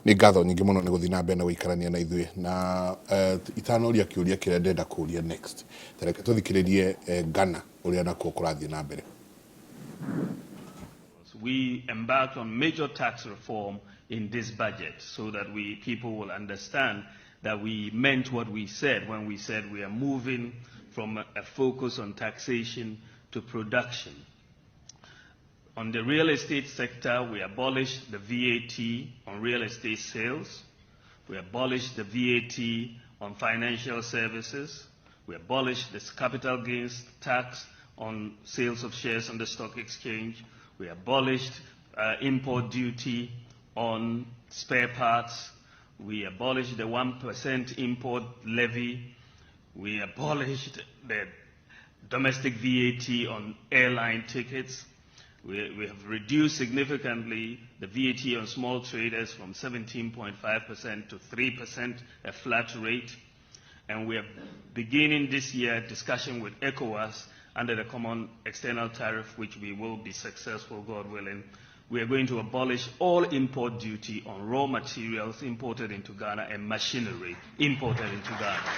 Nĩ ngatho nyingĩ mũno nĩ gũthiĩ na mbere na gũikarania na ithuĩ na itanoria kĩũria kĩrĩa ndĩrenda kũria next, ta reke tũthikĩrĩrie Ghana ũrĩa nakuo kũrathiĩ na mbere. We embarked on major tax reform in this budget so that we people will understand that we meant what we said when we said we are moving from a focus on taxation to production. On the real estate sector, we abolished the VAT on real estate sales. We abolished the VAT on financial services. We abolished the capital gains tax on sales of shares on the stock exchange. We abolished import duty on spare parts. We abolished the 1% import levy. We abolished the domestic VAT on airline tickets. We have reduced significantly the VAT on small traders from 17.5% to 3%, a flat rate. And we are beginning this year discussion with ECOWAS under the common external tariff, which we will be successful, God willing. We are going to abolish all import duty on raw materials imported into Ghana and machinery imported into Ghana.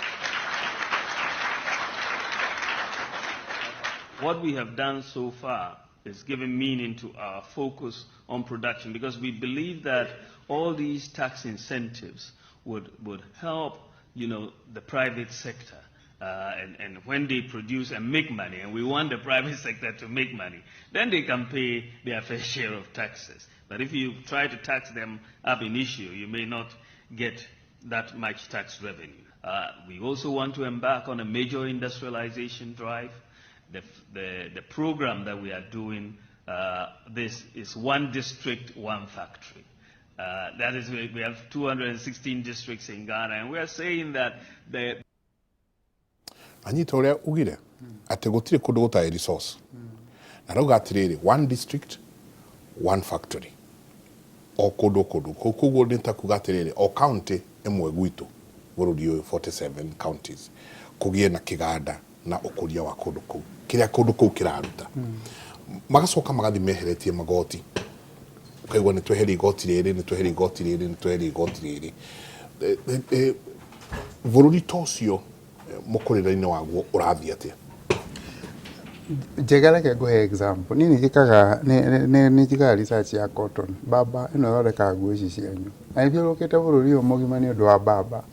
What we have done so far is giving meaning to our focus on production, because we believe that all these tax incentives would help, you know, the private sector. And when they produce and make money, and we want the private sector to make money, then they can pay their fair share of taxes. But if you try to tax them ab initio, you may not get that much tax revenue. We also want to embark on a major industrialization drive. The program that we are doing, this is one district, one factory. That is, we have 216 districts in Ghana, and we are saying that the Anyita ũrĩa ugire atĩ gũtirĩ kũndũ gũtarĩ resource, na rauga atĩrĩrĩ, one district, one factory, o kũndũ kũndũ. Koguo nĩ ta kuga atĩrĩrĩ, o county ĩmwe gwitũ bũrũri ũyũ, 47 counties, kũgĩe na kĩganda na ũkũria wa kũndũ kũu, kĩrĩa kũndũ kũu kĩraruta. Magacoka magathiĩ meheretie magoti, ũkaigua nĩ tweheria igoti rĩrĩ, nĩ tweheria igoti rĩrĩ, nĩ tweheria igoti rĩrĩ. Bũrũri ta ũcio, mũkũrĩre-inĩ waguo ũrathiĩ atĩa? Njega, reke ngũhe example. Niĩ nĩ njĩkaga nĩ njĩkaga research ya cotton, mbamba ĩno ĩthondekaga nguo ici cianyu, na nĩ thiũrũrũkĩte bũrũri ũyũ mũgima nĩ ũndũ wa mbamba,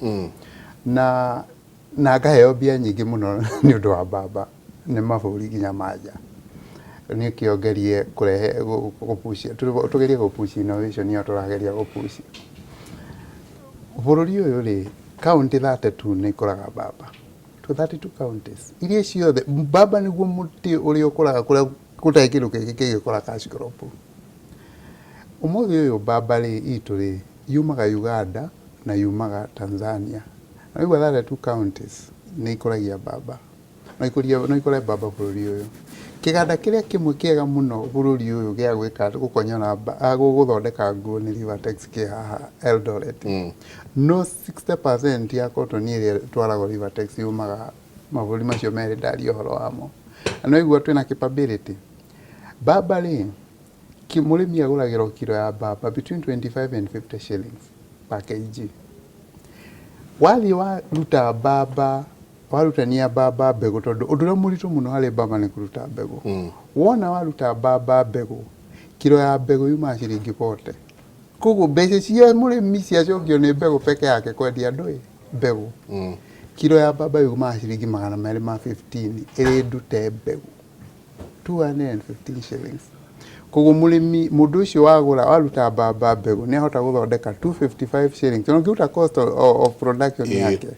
na ngaheo mbia nyingĩ mũno nĩ ũndũ wa mbamba nĩ mabũrũri nginya ma nja. Nĩkĩo ngerie kũrehe gũpucia, tũgerie gũpucia innovation ĩyo tũrageria gũpucia bũrũri ũyũ rĩ. County 32 nĩ ikũraga mbamba, to 32 counties iria ciothe mbamba nĩguo mũtĩ ũrĩa ũkũraga kũrĩa gũtarĩ kĩndũ kĩngĩ kĩngĩkũra cash crop. Ũmũthĩ ũyũ mbamba rĩ itũ rĩ yumaga Uganda na yumaga Tanzania, na waigua 32 counties nĩ ikũragia mbamba. No ikũrie, no ikũre mbamba bũrũri ũyũ. Kĩganda kĩrĩa kĩmwe kĩega mũno bũrũri ũyũ gĩa gwĩka gũkonyora gũthondeka nguo nĩ Rivatex, kĩ haha Eldoret. No 60% ya cotton ĩrĩa ĩtwaragwo Rivatex yumaga mabũrũri macio merĩ ndaria ũhoro wamo. Na no igua twĩna capability. Mbamba rĩ, mũrĩmi agũragĩrwo kiro ya mbamba between 25 and 50 shillings per kg. Wathiĩ waruta mbamba, warutania mbamba mbegũ, tondũ ũndũ ũrĩa mũritũ mũno harĩ mbamba nĩ kũruta mbegũ. Wona waruta mbamba mbegũ, kiro ya mbegũ yumaga ciringi 40. Koguo mbeca cia mũrĩmi ciacokio nĩ mbegũ peke yake kwendia ndũĩ mbegũ. Kiro ya mbamba yumaga ciringi 215 ĩrĩ ndute mbegũ, 215 shillings. Koguo mũrĩmi, mũndũ ũcio wagũra, waruta mbamba mbegũ, nĩ ahota gũthondeka 255 shillings. Na ũngĩruta cost of production yake,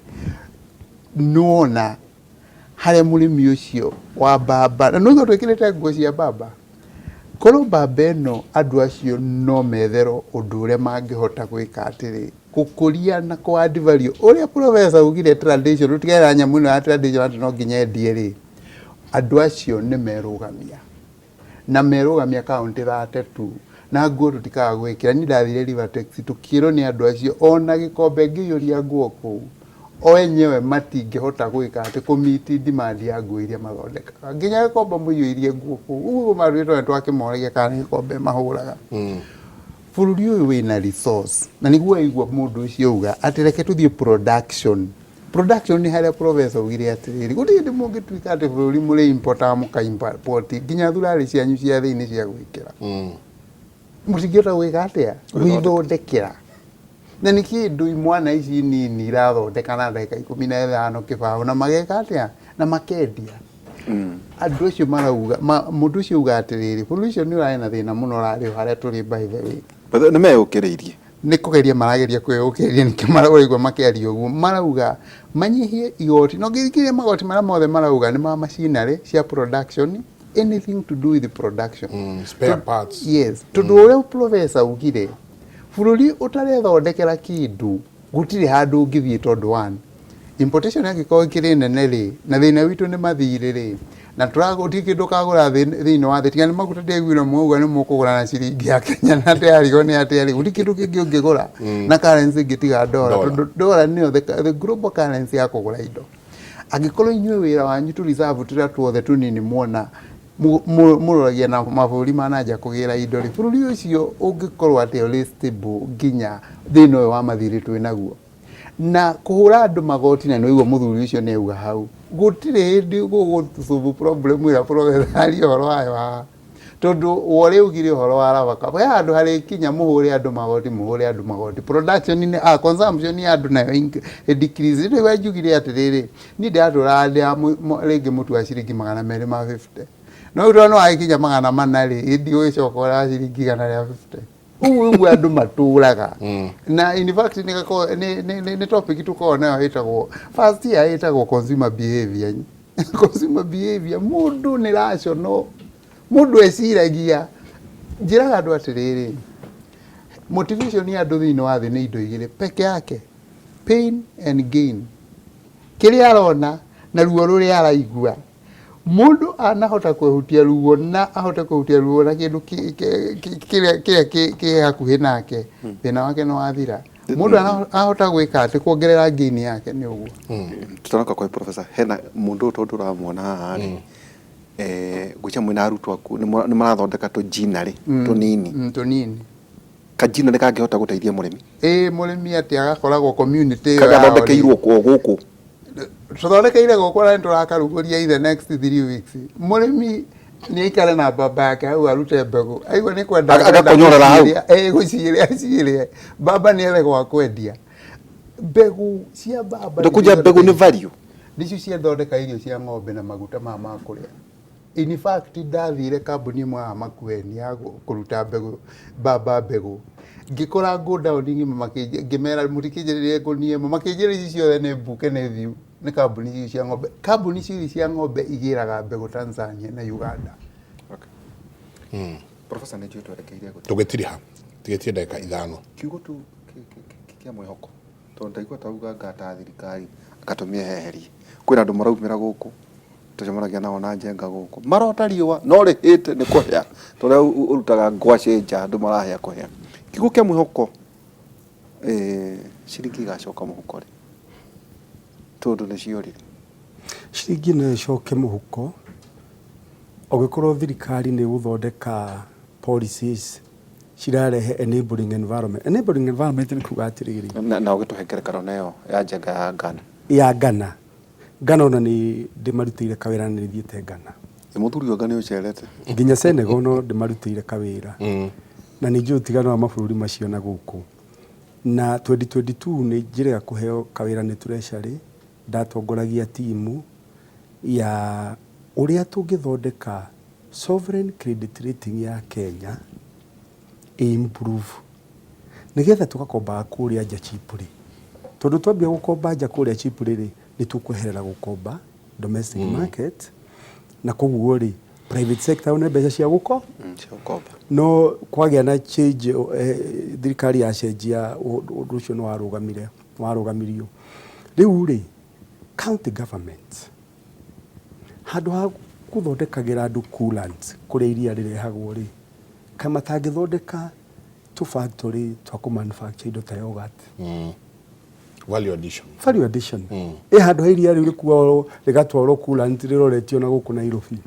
nĩwona harĩa mũrĩmi ũcio wa mbamba, na nĩguo twĩkĩrĩte nguo cia mbamba, korwo mbamba ĩno andũ acio no metherwo ũndũ ũrĩa mangĩhota gwĩka atĩrĩ, gũkũria na kũ add value ũrĩa professor augire, tradition, tũtigane na nyamũ ĩno ya tradition atĩ no nginya endie rĩ, andũ acio nĩ merũgamia na merũgamia kaunti 32 na nguo tũtikaga gwĩkĩra. Niĩ ndathire Rivatex, tũkĩrwo nĩ andũ acio ona gĩkombe ngĩiyũria nguo kũu o enyewe matingĩhota gwĩka atĩ kũmiti demand ya nguo iria mathondekaga, nginya gĩkombe mũiyũirie nguo kũu ũguo marwĩtwo nĩ twakĩmoragia kana nĩ gĩkombe mahũraga. Bũrũri ũyũ wĩna resource na nĩguo waigua mũndũ ũcio auga atĩ reke tũthiĩ production. Production nĩ harĩa professor augire atĩrĩrĩ, gũtirĩ hĩndĩ mũngĩtuĩka atĩ bũrũri mũrĩ importer mũka import nginya thurarĩ cianyu cia thĩinĩ cia gwĩkĩra. Mũtingĩhota gwĩka atĩa? Gwĩthondekera. Na nĩ kĩndũ imwana ici nini irathondeka na ndagĩka 15 kĩbaũ na mageka atĩa? Na makendia. Andũ acio marauga, mũndũ ũcio auga atĩrĩrĩ, bũrũri ũcio nĩ ũrarĩ na thĩna mũno ũrarĩ o harĩa tũrĩ by the way. But nĩ meyũkĩrĩirie. Nĩ kũgeria marageria kwĩyũkĩrĩria nĩkĩo ũraigua makĩaria ũguo. Marauga manyihie igoti, na ũngĩthikĩrĩria magoti marĩa mothe marauga nĩ ma machinery cia production, anything to do with production. Spare parts. Yes, tondũ ũrĩa professor augire, bũrũri ũtarethondekera kĩndũ gũtirĩ handũ ũngĩthiĩ tondũ one, importation angĩkorwo ĩkĩrĩ nene rĩ, na thĩna witũ nĩ mathirĩ rĩ, na gũtirĩ kĩndũ ũkagũra thĩinĩ wa thĩ, tiga nĩ maguta ndĩraiguire mwauga nĩ mũkũgũra na ciringi ya Kenya na ndĩrarigwo nĩ atĩa rĩ, gũtirĩ kĩndũ kĩngĩ ũngĩgũra na currency ĩngĩ tiga dollar, tondũ dollar nĩyo the global currency ya kũgũra indo. Angĩkorwo inyuĩ wĩra wanyu tũ reserve tũrĩa tuothe tũnini muona mũroragia na mabũrũri ma nanja kũgĩra indo rĩ, bũrũri ũcio ũngĩkorwo atĩa ũrĩ stable nginya thĩna ũyũ wa mathirĩ twĩ naguo. Na kũhũra andũ magoti na nĩwaigua mũthuri ũcio nĩ auga hau, gũtirĩ hĩndĩ gũgũ solve problem ĩrĩa professor aria ũhoro wayo haha. Tondũ ũrĩa augire ũhoro wa ravaka, he handũ harĩkinya mũhũre andũ magoti, mũhũre andũ magoti. Production nĩ, consumption ya andũ nayo decrease. Rĩu njugire atĩrĩrĩ, niĩ ndĩratũraga ndĩ rĩngĩ mũtu wa ciringi 250. No rĩu tondũ nĩwagĩkinya 400 rĩ, ĩndi ũgĩcoka ũra ciringi 150. Ũguo ũguo andũ matũraga. Na in fact nĩ topic tũkoragwo nayo ĩtagwo first year ĩtagwo consumer behavior. Consumer behavior, mũndũ nĩ rational. Mũndũ eciragia, njĩraga andũ atĩrĩrĩ, motivation ya andũ thĩinĩ wa thĩ nĩ indo igĩrĩ peke yake, pain and gain. Kĩrĩa arona na ruo rũrĩa araigua. Mũndũ anahota kwehutia ruo na ahote kwehutia ruo na kĩndũ kĩrĩa kĩ hakuhĩ nake, thĩna wake nĩ wathira. Mũndũ ahota gwĩka atĩ kuongerera gain yake nĩ ũguo. Tutanoka kwa professor, hena mũndũ ũyũ tondũ ũramuona haha rĩ, ngwĩciria mwĩna arutwo aku nĩ marathondeka tũjinarĩ tũnini. Tũnini. Kajina nĩ kangĩhota gũteithia mũrĩmi? Ĩĩ, mũrĩmi atĩ agakoragwo community ĩyo yao rĩ. Kagathondekeirwo o gũkũ. Tũthondekeire gũkũ na nĩtũrakarugũria in the next 3 weeks. Mũrĩmi nĩ aikare na mbamba yake hau arute mbegũ. Aigua nĩ kwenda Agakonyorera hau. Ĩĩ, gũciĩrĩa aciĩrĩe. Mbamba nĩ ethe gwa kwendia. Mbegũ cia mbamba Ndũkũnja mbegũ nĩ value. Nĩcio ciathondeka irio cia ng'ombe na maguta maya ma kũrĩa. In fact ndathire kambuni ĩmwe haha Makueni ya kũruta mbegũ, mbamba mbegũ. Ngĩkora godown ng'ima ngĩmera mũtikĩnjĩrĩrie ngũnia ĩmwe, makĩnjĩra ici ciothe nĩ mbuke nĩ thiu, nĩ kambuni icio cia ng'ombe. Kambuni icio cia ng'ombe igĩraga mbegũ Tanzania na Uganda. Professor, nĩ njũĩ twerekeire gũthiĩ. Tũgĩtiriha, tigĩtie ndagĩka 5. Kiugo tu kĩa mwĩhoko. Tondũ ndaigua tauga ngata thirikari akatũmĩeherie. Kwĩna andũ maraumĩra gũkũ tũcemanagia nao na njenga gũkũ marota riũa no rĩhĩte nĩ kũhĩa tũrĩa ũrutaga ngwacĩ nja andũ marahĩa kũhĩa. Kiugo kĩa mwĩhoko, ciringi igacoka mũhuko rĩ tondũ nĩ ciorire. Ciringi no ĩcoke mũhuko ũngĩkorwo thirikari nĩ ĩgũthondeka policies cirarehe enabling environment. Enabling environment nĩ kuga atĩrĩrĩ. Na ũgĩtũhe ngerekano na ĩyo ya njenga ya Ghana. Ya Ghana. Ghana ona nĩ ndĩmarutĩire kawĩra na nĩ thiĩte Ghana. Ĩ mũthuri ũyũ nĩ ũcerete. Nginya Senegal no ndĩmarutĩire kawĩra. Na nĩ njũĩ ũtiganu wa mabũrũri macio na gũkũ. Na 2022 nĩ njĩrĩga kũheo kawĩra nĩ Treasury, ndatongoragia timu ya ũrĩa tũngĩthondeka sovereign credit rating ya Kenya improve. Nĩgetha tũgakombaga kũrĩa nja cheaply. Tondũ twambia gũkomba nja kũrĩa cheaply rĩ, nĩ tũkweherera gũkomba domestic market, na koguo rĩ, private sector one mbeca cia gũko? Cia gũkomba. No kwagĩa na change, thirikari yacenjia, ũndũ ũcio nĩ warũgamire, warũgamirio. Rĩu rĩ, county government, handũ ha gũthondekagĩra andũ coolant kũrĩa iria rĩrehagwo rĩ, kaĩ matangĩthondeka tũ factory twa kũ manufacture indo ta yogurt. Value addition. Value addition. Ĩ handũ ha iria rĩu rĩkuagwo rĩgatwarwo coolant rĩroretio na gũkũ Nairobi.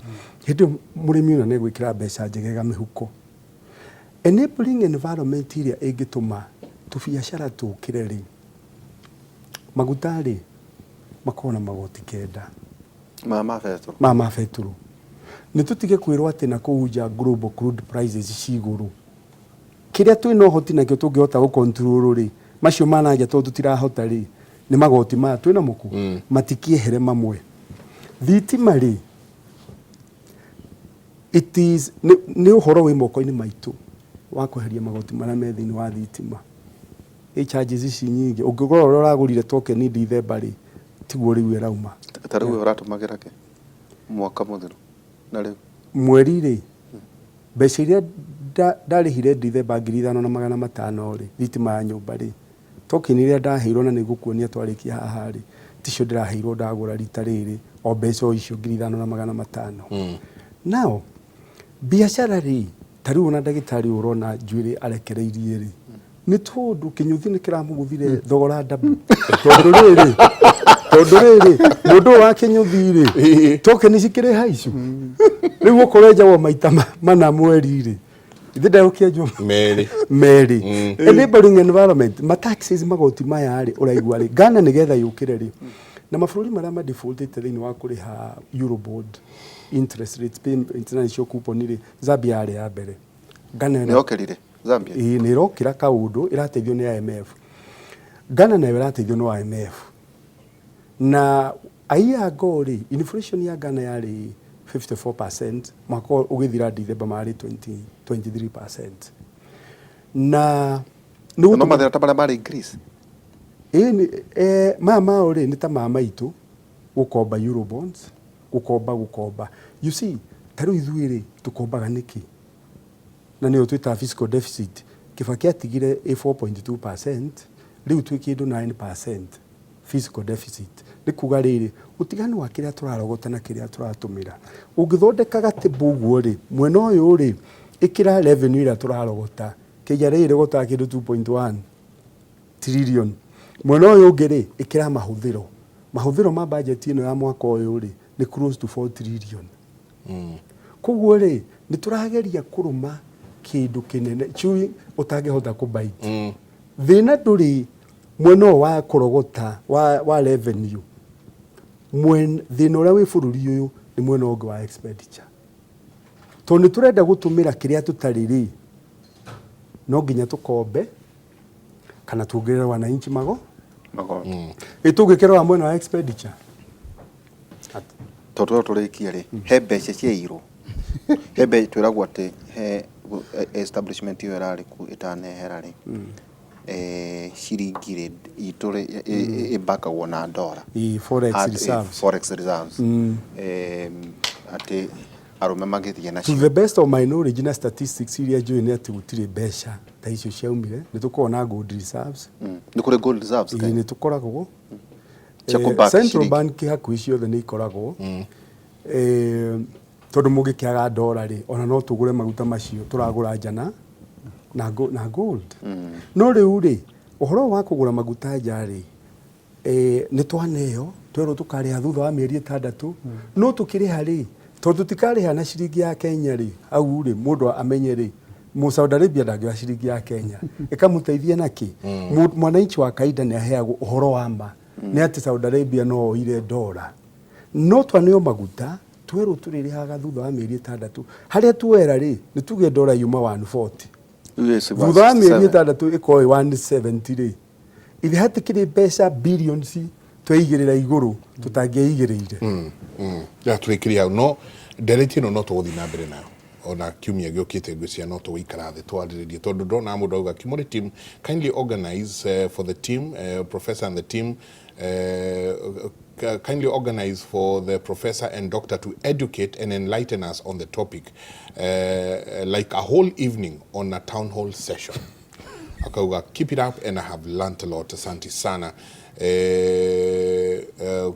Hĩndĩ ĩyo mũrĩmi ona nĩ egwĩkĩra mbeca njegega mĩhuko. Enabling environment ĩrĩa ĩngĩtũma tũbiacara tũkĩre rĩ, maguta rĩ, makorwo na magoti kenda. Ma betũrũ. Ma betũrũ. Nĩ tũtige kwĩrwo atĩ na kũu nja global crude prices ci igũrũ. Kĩrĩa twĩna ũhoti nakĩo tũngĩhota gũ control rĩ, macio ma na nja tondũ tũtirahota rĩ, nĩ magoti maya twĩna mo kũ, matikĩehere mamwe. Thitima rĩ, it is nĩ ũhoro wĩ moko-inĩ maitũ wa kweheria magoti marĩa me thĩinĩ wa thitima. Ĩ charges ici nyingĩ, ũngĩgũra ũrĩa ũragũrire token Dithemba rĩ, tiguo rĩu ĩrauma. Ta rĩu we ũratũmagĩra kĩ mwaka mũthiru na rĩu? Mweri rĩ, mbeca iria ndarĩhire Dithemba 5,500 rĩ, thitima ya nyũmba rĩ, token iria ndaheirwo na nĩngũkuonia twarĩkia haha rĩ, ticio ndĩraheirwo ndagũra rita rĩrĩ, o mbeca o icio 5,500. Now, biacara rĩ, ta rĩu ona ndagĩtarĩ ũyũ ũrona njuĩrĩ arekereirie rĩ, nĩ tondũ kĩnyũthi nĩ kĩramũgũthire thogora ndabu. Tondũ rĩrĩ, tondũ rĩrĩ, mũndũ ũyũ wa kĩnyũthi rĩ, token cikĩrĩ haicu. Rĩu okorwo enjagwo maita mana mweri rĩ, ithe ndegũkĩenjwo Merĩ. Merĩ. Enabling environment, ma taxes, magoti maya rĩ, ũraigua rĩ, Ghana nĩgetha yũkĩre rĩ, na mabũrũri marĩa ma defaultĩte thĩinĩ wa kũrĩha Eurobond interest rates, pay international coupon rĩ, Zambia yarĩ ya mbere. Ghana Nĩ yokĩrire Zambia? Ĩĩ, nĩ ĩrokĩra kaũndũ, ĩrateithio nĩ IMF. Ghana nayo ĩrateithio nĩ IMF. Na a year ago rĩ, inflation ya Ghana yarĩ 54%, mwaka ũgĩthira Dithemba marĩ 20, 23%. Na nĩ No mathĩna ta marĩa marĩ Greece? Ĩĩ, maya mao rĩ, nĩ ta ma maitũ, gũkomba Eurobonds, gũkomba gũkomba. You see, ta rĩu ithuĩ rĩ, tũkombaga nĩkĩ? Na nĩyo twĩtaga fiscal deficit. Kibaki atigire ĩ 4.2%, rĩu twĩ kĩndũ 9% fiscal deficit. Nĩ kuga rĩrĩ, ũtiganu wa kĩrĩa tũrarogota na kĩrĩa tũratũmĩra. Ũngĩthondeka gatĩbũ ũguo rĩ, mwena ũyũ rĩ, ĩkĩra revenue ĩrĩa tũrarogota. KRA ĩrogotaga kĩndũ 2.1 trillion. Mwena ũyũ ũngĩ rĩ, ĩkĩra mahũthĩro. Mahũthĩro ma budget ĩno ya mwaka ũyũ rĩ, nĩ close to 4 trillion. Koguo rĩ, nĩ tũrageria kũrũma kĩndũ kĩnene chui ũtangĩhota kũ bite. Thĩna ndũrĩ mwena ũyũ wa kũrogota wa revenue. Thĩna ũrĩa wĩ bũrũri ũyũ nĩ mwena ũngĩ wa expenditure. Tondũ nĩ tũrenda gũtũmĩra kĩrĩa tũtarĩ rĩ, no nginya tũkombe kana tuongerere wananchi mago Magoti. Ĩ tũngĩkĩrora mwena wa expenditure. Tondũ tũrĩkie rĩ, he mbeca ciairwo, he mbeca twĩragwo atĩ he establishment ĩyo ĩrarĩ kuo ĩtanehera rĩ, ciringi rĩ itũ rĩ ĩmbakagwo na ndora. Ĩ, forex reserves. Forex reserves. Atĩ arũme magĩthiĩ To nacio. the best of my knowledge na statistics iria njũĩ nĩ atĩ gũtirĩ mbeca ta icio ciaumire. Nĩ tũkoragwo na gold reserves. Nĩ kũrĩ gold reserves? Ĩ, Kenya? Nĩ tũkoragwo. Cia kũback Central ciringi. Bank hakuhĩ ciothe nĩ ikoragwo. Tondũ mũngĩkĩaga ndora rĩ, ona no tũgũre maguta macio tũragũra nja na gold. No rĩu rĩ, ũhoro wa kũgũra maguta nja rĩ, nĩ twaneo twerwo tũkarĩha thutha wa mĩeri 6, no tũkĩrĩha rĩ, tondũ tũtikarĩha na ciringi ya Kenya rĩ, hau rĩ, mũndũ amenye rĩ, mu Saudi Arabia ndangĩoya ciringi ya Kenya ĩkamũteithia nakĩ? Mwananchi wa kawaida nĩ aheagwo ũhoro wa ma nĩ atĩ Saudi Arabia no oire ndora, no twaneo maguta twerwo tũrĩrĩhaga thutha wa mĩeri 6. Harĩa tuoera rĩ, nĩ tuge ndora yuma 140, thutha wa mĩeri 6 ĩkorwo ĩ 170 rĩ, ithe hatikĩrĩ mbeca billions tweigĩrĩra igũrũ tũtangĩigĩrĩire. Ya tũrĩkĩrie hau, no ndereti ĩno no tũgũthiĩ na mbere nayo ona kiumia gĩũkĩte. Ngwĩciria no tũgũikara thĩ twarĩrĩrie, tondũ ndona mũndũ auga, "Kimori team, kindly organize for the team, professor and the team, kindly organize for the professor and doctor to educate and enlighten us on the topic, like a whole evening on a town hall session." Akauga, "Keep it up and I have learnt a lot. Asante sana."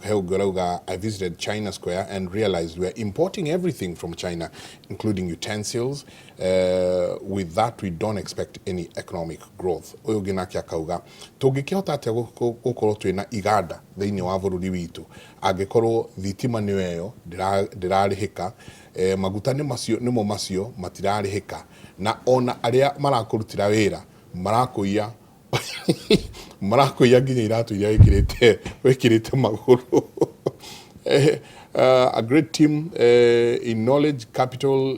He ũngĩ ũrauga, "I visited China Square and realized we are importing everything from China, including utensils. With that we don't expect any economic growth." Ũyũ ũngĩ nake akauga, tũngĩkĩhota atĩa gũkorwo twĩna iganda thĩinĩ wa bũrũri witũ angĩkorwo thitima nĩyo ĩyo ndĩrarĩhĩka, maguta nĩ macio nĩmo macio matirarĩhĩka, na ona arĩa marakũrutĩra wĩra marakũiya nginya iratũ iria wĩkĩrĩte magũrũ. A great team in knowledge capital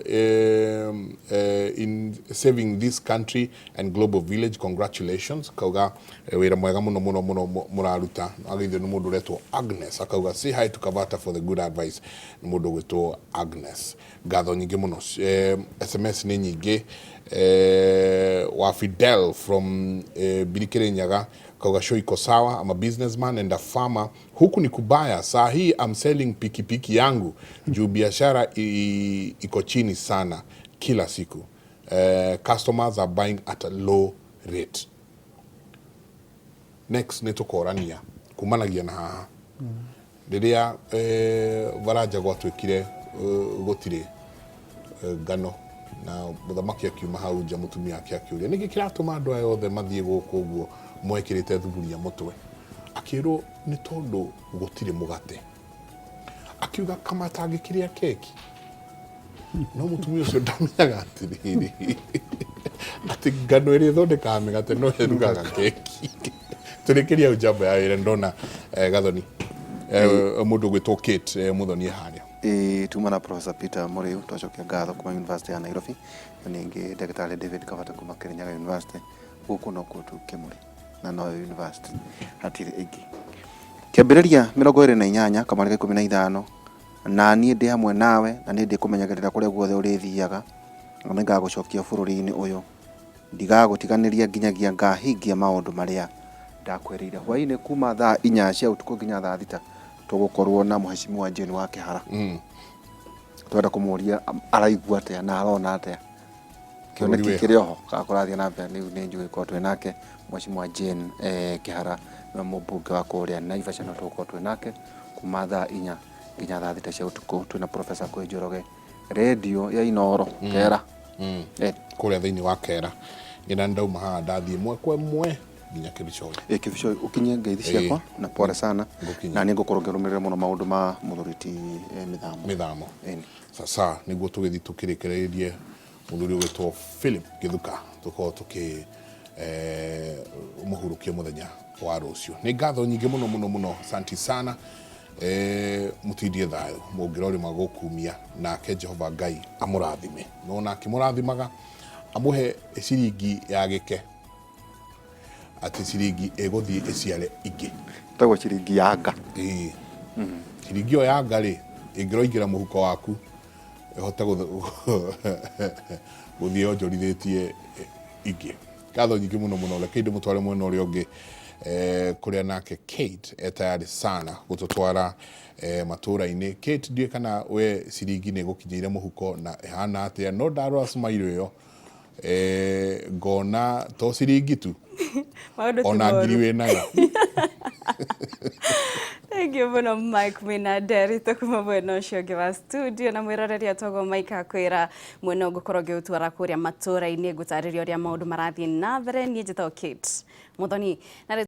in saving this country and global village. Congratulations." Kauga wĩra mwega mũno mũno mũno mũraruta. Ageithio nĩ mũndũ ũretwo Agnes. Akauga, "Say hi to Kavata for the good advice." Nĩ mũndũ ũgwĩtwo Agnes. Ngatho nyingĩ mũno. SMS nĩ nyingĩ. Wa Fidel from Birikiri Nyaga kauga, "Show iko sawa. I'm a businessman and a farmer. Huku ni kubaya. Saa hii I'm selling pikipiki yangu juu biashara iko chini sana kila siku. Customers are buying at a low rate." Next nĩ tũkorania kumanagia na haha rĩrĩa Baranja gwatuĩkire gũtirĩ ngano, na mũthamaki akiuma hau nja, mũtumia ake akĩũria, "Nĩkĩ kĩratũma andũ aya othe mathiĩ gũkũ ũguo mwekĩrĩte thuburia mũtwe?" Akĩrwo nĩ tondũ gũtirĩ mũgate. Akiuga kama atangĩkĩrĩa keki. No mũtumia ũcio ndamenyaga atĩrĩrĩ, atĩ ngano ĩrĩa ĩthondekaga mĩgate no ĩrugaga keki. Tũrĩkĩria hau njamba ya wĩra. Ndona Gathoni, mũndũ ũgwĩtwo Kate Muthoni e harĩa. Ĩĩ, tuma na Professor Peter Muriu, twacokia ngatho kuma University ya Nairobi, na ningĩ Ndagĩtarĩ David Kabata kuma Kirinyaga University. Gũkũ nokuo tu Kĩmũrĩ na noyo university, hatirĩ ĩngĩ. Kĩambĩrĩria 28 kamweri ka 15. Na niĩ ndĩ hamwe nawe, na nĩ ndĩkũmenyagĩrĩra kũrĩa guothe ũrĩthiaga, na nĩngagũcokia bũrũri-inĩ ũyũ. Ndigagũtiganĩria nginyagia ngahingia maũndũ marĩa ndakwĩrĩire. Hwaĩ-inĩ kuma thaa 4 cia ũtukũ nginya thaa 6 tũgũkorwo na Mũhecimiwa Jane wa Kĩhara. Twenda kũmũria araigua atĩa na arona atĩa kĩoneki Bũrũri wĩ kĩrĩ oho kana kũrathiĩ na mbere. Rĩu nĩ njũĩ korwo twĩ nake Mheshimiwa Jane Kĩhara, nĩwe mũmbunge wa kũrĩa Naivasha, no tũgũkorwo twĩ nake kuma thaa 4 nginya thaa 6 cia ũtukũ. Twĩna Professor Kũĩ Njoroge, rĩndiũ ya Inoro Kera. Kũrĩa thĩinĩ wa Kera ngĩna ndauma haha ndathiĩ ĩmwe kwa ĩmwe nginya Kĩbicoi. Ĩ Kĩbicoi, ũkinye ngeithi ciakwa na pole sana. Ngũkinya. Na nĩ ngũkorwo ngĩrũmĩrĩra mũno maũndũ ma mũthuri ti Mĩthamo. Mĩthamo. Ĩni. Sasa nĩguo tũgĩthiĩ tũkĩrĩkĩrĩrie mũthuri ũgwĩtwo Philip Gĩthuka, tũkorwo tũkĩ mũhurũkie mũthenya wa rũciũ. Nĩ ngatho nyingĩ mũno mũno mũno, asanti sana. Mũtindie thayũ, mũngĩrorĩma gũkumia nake Jehova Ngai amũrathime, nona akĩmũrathimaga amũhe ciringi ya gĩke, atĩ ciringi ĩgũthiĩ ĩciare ingĩ. Tagwo ciringi ya nga. Ĩĩ, ciringi ĩyo ya nga rĩ, ĩngĩroingĩra mũhuko waku ĩhote gũthiĩ yonjorithĩtie ingĩ. Ngatho nyingĩ mũno mũno. Reke ndĩmũtware mwena ũrĩa ũngĩ kũrĩa nake Kate e tayari sana gũtũtwara matũra-inĩ. Kate, ndiũĩ kana we ciringi nĩ ĩgũkinyĩire mũhuko na ĩhana atĩa, no ndarora smile ĩyo ngona to ciringi tu. Maũndũ ti ona ngiri moru. wĩnayo. Thank you mũno Mike mwĩna Nderitũ kuma mwena ũcio ũngĩ wa studio, na mwĩroreri atogwo Mike akwĩra mwena ũngũkorwo ngĩũtwara kũrĩa matũra-inĩ ngũtarĩria ũrĩa maũndũ marathiĩ na mbere. Niĩ njĩtagwo Kate Muthoni na rĩu